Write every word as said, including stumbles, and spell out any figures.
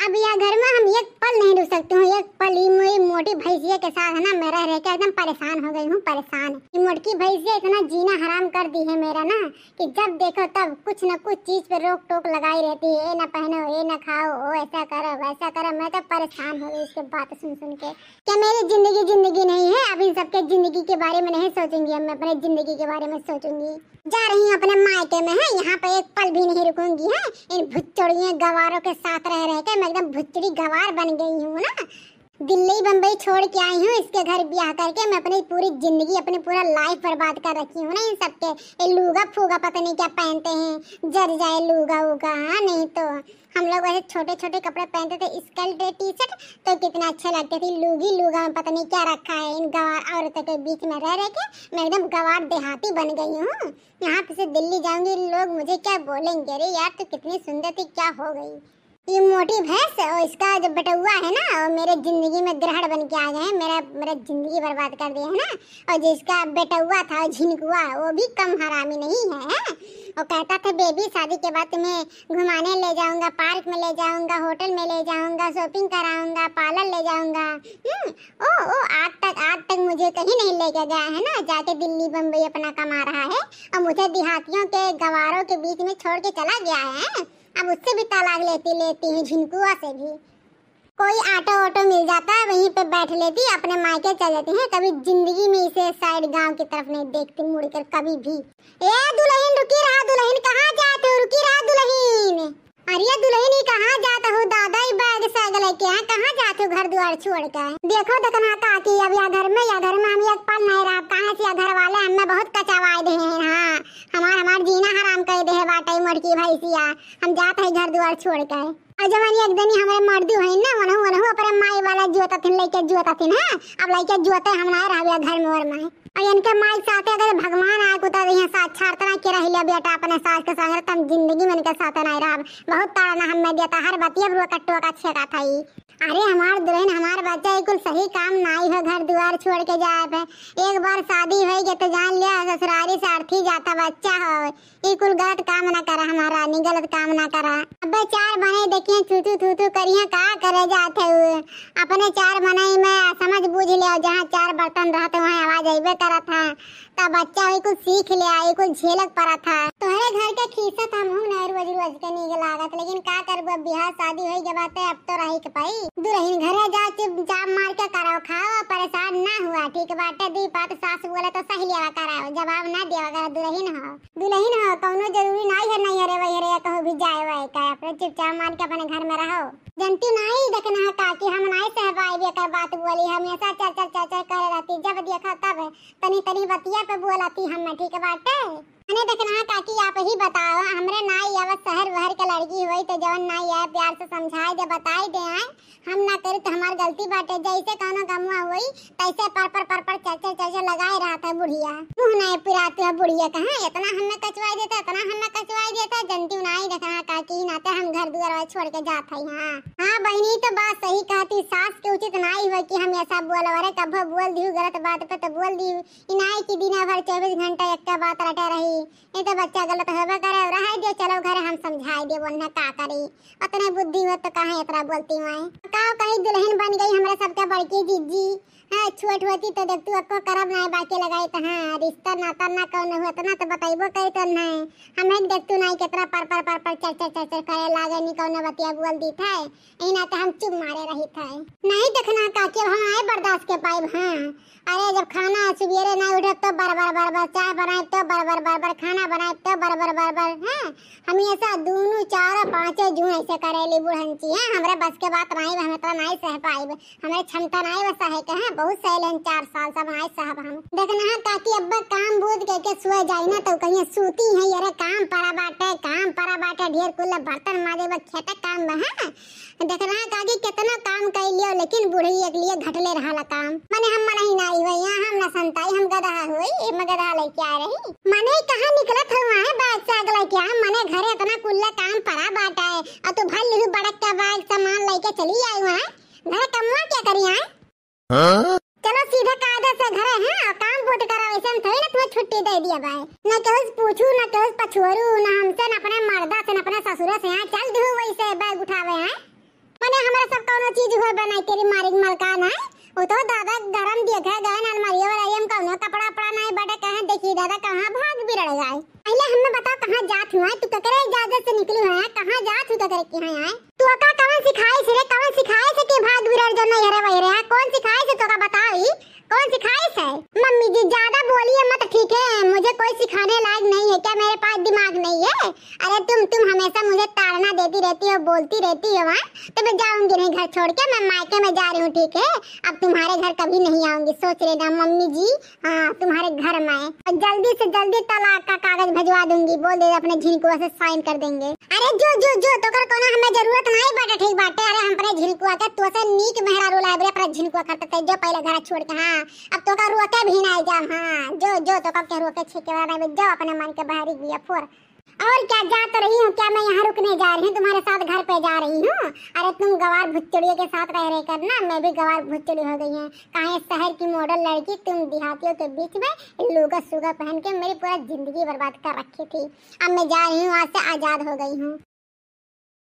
अब यह घर में हम एक पल नहीं रुक सकती हूँ, एक पल। ये मो-, ये मोटी भैंसिया के साथ है ना, मैं रह रह के एकदम परेशान हो गई हूँ, परेशान। ये मोटकी भैंसिया इतना जीना हराम कर दी है मेरा ना, कि जब देखो तब कुछ न कुछ चीज पे रोक टोक लगाई रहती है, ये ना पहनो, ये ना खाओ, ओ ऐसा करो, वैसा करो। मैं तो परेशान हो गई इसके बात सुन सुन के। क्या मेरी जिंदगी जिंदगी नहीं है? अब इन सबके जिंदगी के बारे में नहीं सोचूंगी, अब मैं अपने जिंदगी के बारे में सोचूंगी। जा रही हूँ अपने मायके में, है, यहाँ पे एक पल भी नहीं रुकूंगी, है। इन भुच्चड़ियों गवारों के साथ रह रह के मैं एकदम भुच्चड़ी गवार बन गई हूँ ना। दिल्ली बम्बई छोड़ के आई हूँ, इसके घर ब्याह करके मैं अपनी पूरी जिंदगी, अपनी पूरा लाइफ बर्बाद कर रखी हूँ ना इन सबके। ये लूगा फूगा पता नहीं क्या पहनते हैं, जर जाए लूगा उगा, हाँ, नहीं तो हम लोग वैसे छोटे छोटे कपड़े पहनते थे, स्कर्ट टी शर्ट, तो कितना अच्छे लगते थे। लूगी लूगा में पता नहीं क्या रखा है, इन गवार औरतों के बीच में रह रह के मैं एकदम गवार देहाती बन गई हूँ। यहाँ पे से दिल्ली जाऊंगी, लोग मुझे क्या बोलेंगे, अरे यार तू कितनी सुंदर थी, क्या हो गई? ये मोटी भैंस और इसका जो बेटौआ है ना, वो मेरे जिंदगी में ग्रहण बन के आ गए हैं, मेरा मेरा जिंदगी बर्बाद कर दिया है ना। और जिसका बेटौआ था झिनकुआ, वो भी कम हरामी नहीं है, है? वो कहता था बेबी शादी के बाद तुम्हें घुमाने ले जाऊंगा, पार्क में ले जाऊंगा, होटल में ले जाऊंगा, शॉपिंग कराऊंगा, पार्लर ले जाऊंगा। हम्म, ओ ओ आज तक आज तक मुझे कहीं नहीं लेके गया है ना, जाके दिल्ली बम्बई अपना कमा रहा है और मुझे देहातियों के गवारों के बीच में छोड़ के चला गया है। अब उससे भी तलाक लेती लेती हूँ, झिनकुआ से भी। कोई ऑटो ऑटो मिल जाता है, वहीं पे बैठ लेती, अपने मायके चल जाती है। कभी जिंदगी में इसे साइड गांव की तरफ नहीं देखती मुड़ कर कभी भी। ए दुल्हन, रुकी रहा दुल्हन, कहाँ जात हो? रुकी रहा दुल्हन। अरे दुल्हन, ई कहाँ जात हो दादा? ई बैग सैग लेके, हाँ, कहाँ जात हो घर द्वार छोड़ के? देखो दकना काकी, अब या घर में, या घर में हम एक पल नहीं रहब, काहे से या घर वाले हमें बहुत कचवाए दे हैं। हाँ, हमार हमार जीना हराम कर दे है बाटे मोटकी भैंसिया। हम जात है घर द्वार छोड़ के। और जवन एक दिन हमरे मर्दू है ना, वनहु वनहु अपने माई वाला जोतथिन, लइके जोतथिन, हाँ, अब लइके जोते हम ना रहबे घर में और माई। और इनके माई साथे अगर भगवान आए कुता यहाँ साक्षात ना के रह लिया बेटा अपने सास के संग, तब जिंदगी में इनके साथे नहीं रहब। बहुत ताड़ना हमें देता, हर बतिया बुआ कट्टुआ का छेका था ई। अरे हमार दुल्हन, हमार बच्चा, ई कुल सही काम नाई हो घर दुआर छोड़ के जाए पे। एक बार शादी होई गई तो जान लिया ससुरारी से अर्थी जाता बच्चा हो। ई कुल गलत काम ना करा हमार रानी, गलत काम ना करा। अबे चार बने देखिए चू चू थू थू करिए, का करे जात है उ? अपने चार बने में समझ बूझ ले, जहाँ चार बर्तन रहते वहाँ आवाज अइबे करत है। तब बच्चा ई कुल सीख ले, ई कुल झेलक पड़त है। तोहरे घर के खीसा त हमहू नहीं रोज रोज के नीक लागत, लेकिन का करबो, अब बियाह शादी होई गए बाटे, अब तो रही के पई। दुल्हन घरे जा, चुपचाप मार के कराओ खाओ, परेशान ना हुआ, ठीक बाटे। दुई बात सास बोले तो सही लेवा कराओ, जवाब ना देवा करा, दुल्हन हो, दुल्हन हो, कौनो जरूरी नहीं है नैहरे वैहरे कहूँ भी जाए वाए का, अपने चुपचाप मार के अपने घर में रहो। जनती नहीं देखना है काकी, हम नहीं सह पाए एकर बात बोली, हमेशा चर चर चर चर करे रहती, जब देखा तब तनी तनी बतिया पे बोलती हमें, ठीक बाटे। मने देखना काकी, आप ही बताओ, हमरे नाई आवत शहर वहर के लड़की होई तो जवन नाई आए प्यार से समझाए दे, बताई दे आए, हम ना करी तो हमार गलती बाटे। जैसे कौनो गमुआ होई तैसे पर पर पर पर चर्चा चर्चा लगाए रहत है बुढ़िया। मुँह नहीं पिराती है बुढ़िया, कहाँ इतना हमें कचवाई देता, इतना हमें कचवाई देता, जनती नाई देखना काकी, नाते हम घर दुआर छोड़ के जात है। हाँ हाँ बहिनी, तो बात सही कहती, सास के उचित नाई हो कि हम ऐसा बोलो, अरे कभो बोल दिहु गलत बात पे तो बोल दिहु, ई नाई कि दिना भर चउबीस घंटा एक्के बात रटे रही। ये तो बच्चा गलत होबे करे, रहे दे, चलो घरे हम समझाए दे, बोलना का करी। उतने बुद्धि हो तो काहे इतना बोलती माए। का कहीं दुल्हन बन गई हमरे सबके बड़की जीजी। हाँ, छोट होती तो देख तू अक्को करब नाई बाकी लगाई तो हाँ, रिश्ता नाता ना कौन हुआ तो ना तो बतैबो करी तो नहीं। हम एक देख तू नाई कितना पर पर पर पर चर चर चर चर करे लागे, नी कौन बतिया बोल दी थे। यही नाते हम चुप मारे रही थे। नहीं देखना काकी, अब हम आए बर्दाश्त के पाइब। हाँ, अरे जब खाना सुबेरे ना उठे तो बर बर बर बर, चाय बनाए तो बर बर बर बर, खाना बनाए तो बर बर बर बर। हाँ, हम ऐसा दोनों चारों पांचों जून ऐसे करेली बुढ़ंची है, हमरे बस के बात नहीं, हम इतना नहीं सह पाइब, हमरे क्षमता नहीं बस सहे के है। बहुत सहले हैं चार साल सब नहीं सहब हम। देखना है काकी, अब काम बूझ के, के सोए जाई ना तो कहीं सूती है, अरे काम पड़ा बाटे, काम पड़ा बाटे, ढेर कुल बर्तन माजे, बस खेते काम बा, हाँ। देखना काकी, कितना काम कर लियो, लेकिन बुढ़ी एक लिए घटले रहा काम। मने हम मनही नाई हुई, यहाँ हम न संताई, हम गदहा हुई, ये मैं गदहा लेके आ रही। मने कहाँ निकलत हुआ है बैग सैग लेके? हम मने घरे इतना कुल्ला काम पड़ा बाटा है, और तू भर लिहू बड़क का बैग सामान लेके चली आई हुआ है। घर कमवा क्या करी आए? हाँ? चलो सीधे कायदे से घरे हैं, और काम बूत करो, ऐसे हम थोड़ी ना तुम्हें छुट्टी दे दिया भाई। न केहू से पूछू, न केहू से पछोरू, न हमसे, न अपने मर्दा से, न अपने ससुरे से। यहाँ चल दिहू वैसे बैग उठावे हैं। मने चीज हुआ बनाई तेरी मारी के मलकान है। वो तो दादा गरम देखे गए ना, अलमारिया वाला, ये हम कौनो कपड़ा, उपड़ा नहीं बटे, कहे देखी दादा कहाँ भाग बिरड़ गए। पहले हमें बताओ कहाँ जात हुआ है, तू ककरे इजाजत से निकली हुआ है, कहाँ जात हुआ ककरे की है? तू का कौन सिखाई से रे, कौन सिखाई से कि भाग बिरड़ जो नहीं हरे वही रे, कौन सिखाई से तो का बताओ ही? कौन सिखाइस है? मम्मी जी, ज्यादा बोलिए मत, ठीक है? मुझे कोई सिखाने लायक नहीं है। क्या मेरे पास दिमाग नहीं है? अरे तुम, तुम हमेशा मुझे ताड़ना देती रहती हो, बोलती रहती हो, हाँ? तो मैं जाऊंगी नहीं घर छोड़ के, मैं मायके में जा रही हूँ, ठीक है? अब तुम्हारे घर कभी नहीं आऊंगी, सोच लेना मम्मी जी। हाँ, तुम्हारे घर में। और जल्दी से जल्दी तलाक का कागज भिजवा दूंगी, बोल दे अपने झिनकुआ से साइन कर देंगे। अरे जो, जो, जो, तोकर कोनो हमें जरूरत नहीं बाटे, ठीक बाटे। अरे हम अपने झिनकुआ के, तोसे नीक मेहरारू लाइब रे अपने झिनकुआ करते थे, जो पहले घर छोड़ के, हाँ। अब तोका रोके भी नहीं जाम, हाँ। जो, जो, तोका के रोके छेके वाला नहीं, जो अपने मन के बहरी बिया फोर। और क्या, जा तो रही हूँ, क्या मैं यहाँ रुकने जा रही हूँ, तुम्हारे साथ घर पे जा रही हूँ? अरे तुम गवार भुच्चड़ियों के साथ रह रहे कर ना, मैं भी गवार भुच्चड़ी हो गई है। कहाँ ये शहर की मॉडल लड़की, तुम देहातियों के बीच में लुगा सुगा पहन के मेरी पूरा जिंदगी बर्बाद कर रखी थी। अब मैं जा रही हूँ, आज से आजाद हो गई हूँ।